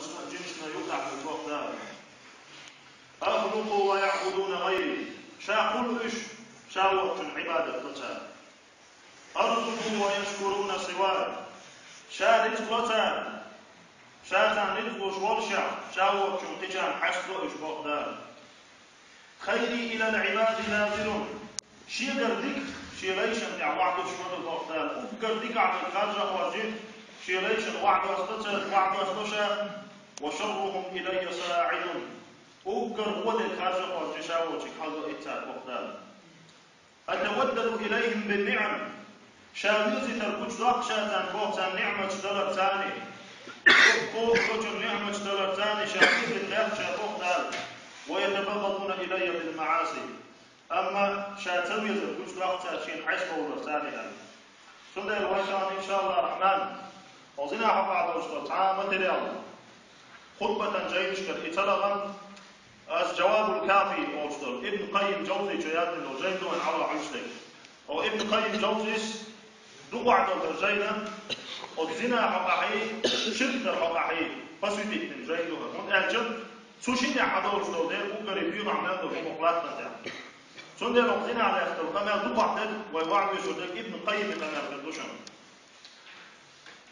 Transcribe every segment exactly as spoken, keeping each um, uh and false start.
жинашна юкъахь ду боху Дала. أخلق ويعبدون غيري. Ша кхуллу уьш, ша воцчунна Ӏибадат до цара. أرزق ويشكرون سواي. Ша рицкъ ло цара. Ша царна рицкъ луш воллушехь, ша воцчунна кхечарна хьаста до уьш боху Дала. خيري إلى العباد ناظر. Шегара дика шен лайшна тӀехь вахьдуш ма ду боху Дала. Уггар дикахь дерг харжа а хьожий, шен лайшна вахьдош до цара, вахьдош до ша. وشرهم إلي صاعد. Уггар вон дерг харжа а хьожий, ша воцчуьнга хьалдо иццара боху Дала. أتودد إليهم بالنعم. Ша везийтар гучудоккху ша царна боху царна ниӀматаш далар царна. Кху-, кхочун ниӀматаш далар царна, ша везийта гӀерташ ша боху Дала. ويتبغضون إلي بالمعاصي. Амма ша ца везар гучудоккху цара шена Ӏеса бовлар царна аьлла. Цундела вай ша, иншааллаху рахьман, хьо зина хьокъехь долуш долу цхьа а материал хутбатан жайнашкара и ца лахана, ас Джавабул Кафи олуш долу Ибн Къаййим Джавзичо яздина долу жайна дуьхьал хьала хьуьйсу дерг. О, Ибн Къаййим Джавзис дукъахь долу жайна, о, зина хьокъехь, ширк дар хьокъехь, посвятить дина жайна дуьхьал. ХӀунда аьлча цу шинехь хьадолуш долу дерг уггаре боьхахь мел долу хӀума латтана тӀехь. Цундела хӀокху зина лаьцна долу къамел дукхахь дерг вай вахьвезаш дерг Ибн Къаййима къамел хир ду шуна.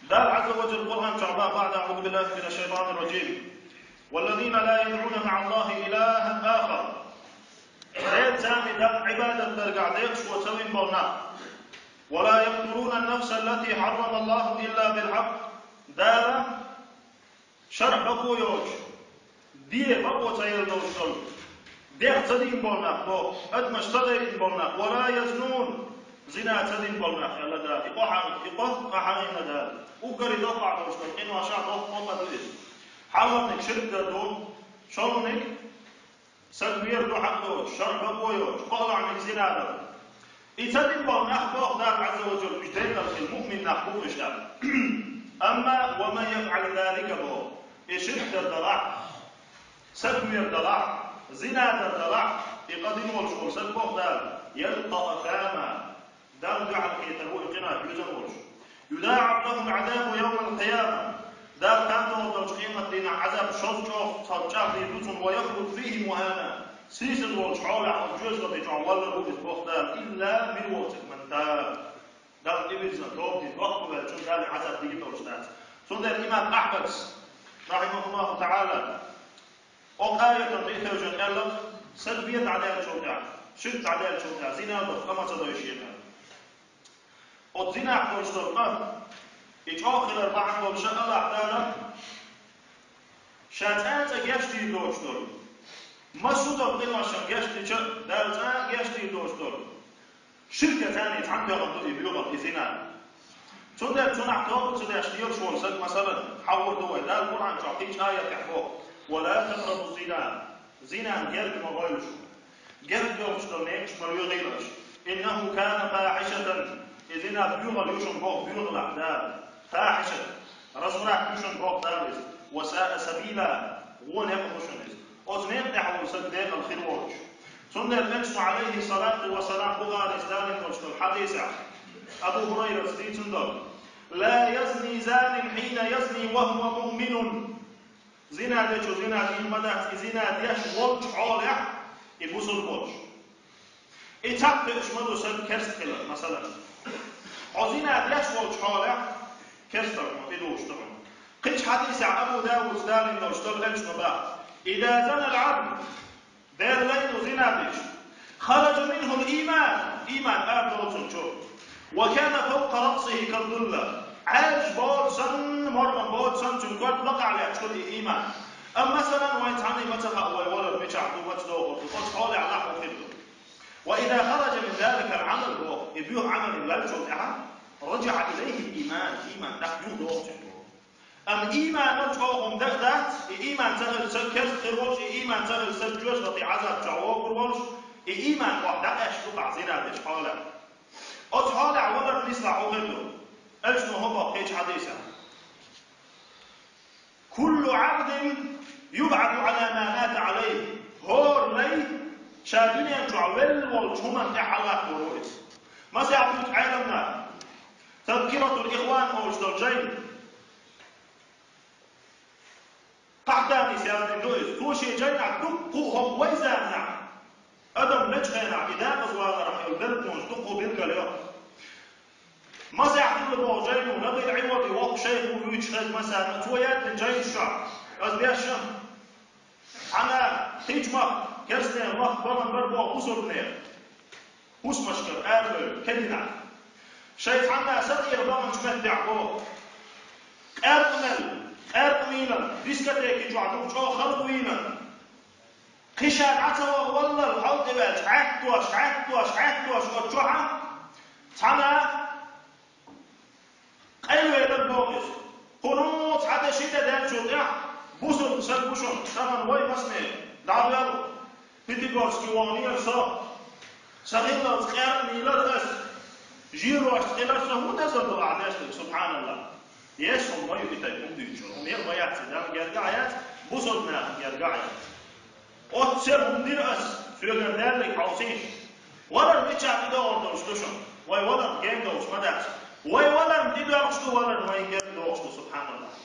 Дала Ӏазза ва Джалла Къуръан чохь боху, بعد أعوذ بالله من الشيطان الرجيم. والذين لا يدعون مع الله إلها آخر. Делан цхьаьна дакъа Ӏибадат даргахь декъашхо ца вина болу нах. ولا يقتلون النفس التي حرم الله إلا بالحق. Дала шарӀ бакъо йоцуш, де бакъо ца елла долуш долу, дегӀ ца дина болу нах боху, адамаш ца гӀайрина болу нах, ولا يزنون, зина ца дина болу нах аьлла Дала. И къа хьан-, и къа хьан-, къа хьаийна Дала. Уггаре доккхахь долуш долу къиношах доккха къа ду иза. Хьалхарниг ширк дар ду, шолгӀаниг саг вер ду хьакъ доцуш, шарӀ бакъо йоцуш, кхоалгӀаниг зина дар. И ца дина болу нах боху Дала Ӏазза ва Джалла, уьш декъал хила муъмин нах бу уьш аьлла. Амма ومن يفعل ذلك боху, и ширк дар далахь, саг вер далахь, зина дар далахь, и къа дина волуш волу саг боху Дала, يلق أثاما, Далла дуьхьал хетар ву и къинош доьзна волуш. يضاعف له العذاب يوم القيامة. Дала кхана тӀехула долчу къематдийнахь Ӏазап шозза чӀогӀа цхьа чӀагӀдийр ду цунна, ويخلد فيه مهانا. Сийсаз волчу хьолехь оцу жоьжахати чохь валлар ву иза боху Дала, إلا من وجد من تاب. Далла тӀевирзина, тоба дина, доккха ваьллачунна Дала Ӏазап дигна долуш дац. Цундела имам Ахьмадс, рахьимахуллаху таӀала, оцу аятан тӀе а тевжина аьлла, саг вер дӀадаьллачул тӀаьхьа, ширк дӀадаьллачул тӀаьхьа, зина дар къа ма ца дойшуш еза. Оцу зинах долуш долу къа, и чӀогӀа хилар бахьана долуш Аллахь Дала, ша цкъа а цкъа гечдийр доцуш долу, массо а долу къиношна гечдича а, Дала цкъа а гечдийр доцуш долу, ширк я царний цхьаьна тоьхна ду и боьхалла, и зина. Цундела цунах тоба ца деш лелаш волу саг, масалан, хьахор ду вай, Дала Къуръан чохь кхечу аятехь боху: ولا تقربوا الزنا. Зинан герга ма гӀойла шу. Герга йолуш долу некъаш ма лоьхийла аша. إنه كان فاحشة. И зина боьхалла ю шуна боху, боьхаллехь Дала. Фахьишат. Разврат ю шуна боху Дала иза. وساء سبيلا. Вон некъ ма ду шуна иза. Оцу некъа тӀехь волу саг декъала хир воцуш. Цундела Элчано, Ӏалайхи салату ва салам, Бухарис далийна долуш долу хьадисехь, Абу Хурайрас дийцина долу: لا يزني زان حين يزني وهو مؤمن. Зина дечо зина дийр ма дац, и зина деш волчу хьолехь, и бусулба волуш. И цхьаъ хууш ма ду саг керста хилар, масалан. Хьо зина деш волчу хьолехь, керсталла хьуна, тӀедугӀуш ду хьуна. Кхечу хьадисехь Абу Давуда далийна долуш долу Элчано боху: إذا زنى العبد, Делан лай ду зина деш, خرج منه الإيمان, ийман арадолу цуьнан чу. وكان فوق رأسه كالظلة. Ӏаьржа боцу санна, моргӀан боцу санна, цуьнан ког лакхахь лаьтташ хир ду и ийман. Амма, масалан, вайн цхьанна а ма ца хаьа, вай валар мичахь ду, маца догӀур ду, оцу хьолехь лахь хӀун хир ду. وإذا خرج من ذلك العمل, боху, и боьха Ӏамал леллачул тӀаьхьа, رجع إليه الإيمان, ийман тӀаккха юхадогӀу цуьнан, боху. Амма ийманал чӀогӀа хӀума дан а дац, и ийман ца хилла саг керста хир волуш, и ийман ца хилла саг жоьжахати Ӏазап чохь вогӀур волуш, и ийман охьа дӀакъаьсташ ду-кх ахь зина дечу хьолехь. Оцу хьолехь валар нислахь хӀун хир ду? Элчано хӀун боху кхечу хьадисехь: كل عبد يبعث على ما مات عليه. ХӀора лай ша дуьнен чохь велла волчу хӀуманна тӀехь хьалахкор ву иза. Масех дуьйцу Ӏеламнаха, Тазкиратул Ихван олуш долу жайна, Къахьданис яздина ду иза. Цо шен жайнахь дуккха а хӀокху вай заманахь адам лечу хенахь и декъаза валарах йолу белгалонаш дуккха а билгал йо. Масех хилла боху жайна, Набил Ӏивади воккха шайх ву вуьйцуш хезна масарна, цо яздина жайнаш чохь. Аса дешна, цхьана кхечу махка, керстанийн махка бахана бара боху бусалбанех. ХӀусамашкара аравевлла, кегийнахь. Шайн цхьанна сатӀера баханчу меттехь боху. Къаьркъа мел, къаьркъа мийлан, дискотеки чохь ду чӀогӀа халкъ вийна. Кхин ша дӀа ца ваха валлал, хьал тӀе ваьлча, хьаьттош, хьаьттош, хьаьттош, оцу чохь а цхьана къайлавелар боху иза. Кхуьнан цхьа де ши де даьллачул тӀаьхьа бусалба стаг ву шуна, тахана вай масане дӀаваьлла, Пятигорске ваханера со. Сан хиллалц къаьркъа мийлар ас. Жирошца хилар сан хӀун дезар ду ахь деш дерг, субхьаналлахӀ. Еш хӀума ма ю и тайпа хӀума дуьйцуш, хӀума яа ма яц, Далла герга а яц, бусалба нахана герга а яц. Оццул хӀума дира ас, соьгара даьлларг хьовсийша. Валар мичахь тӀедогӀур долуш ду шуна? Вай валар гена долуш ма дац. Вай валар тӀедогӀуш ду, валар вайн гена догӀуш ду, субхьаналлахӀ.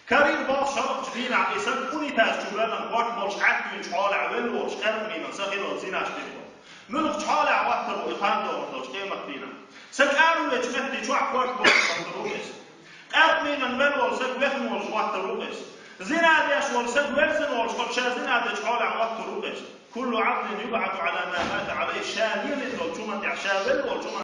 Карийра боху шарахчу дийнахь и саг унитаз чу ваьлла, корта болуш хьаьттинчу хьолехь велла волуш, къаьркъа мийлан сан хиллалц зинаш дина боху. Муьлхачу хьолехь хӀоттар ву и хан догӀур долчу къематдийнахь? Саг аравечу метте чохь корта болуш хӀоттар ву иза. Къаьркъа мийлан велла волу саг вехна волуш хӀоттар ву иза. Зина деш волу саг верзина волуш, хӀокху ша зина дечу хьолехь хӀоттар ву иза. Куллу Ӏабдин юбӀасу Ӏала ма мата Ӏалайхи, ша лелийна долчу хӀуманна тӀехь, ша велла волчу хӀуманна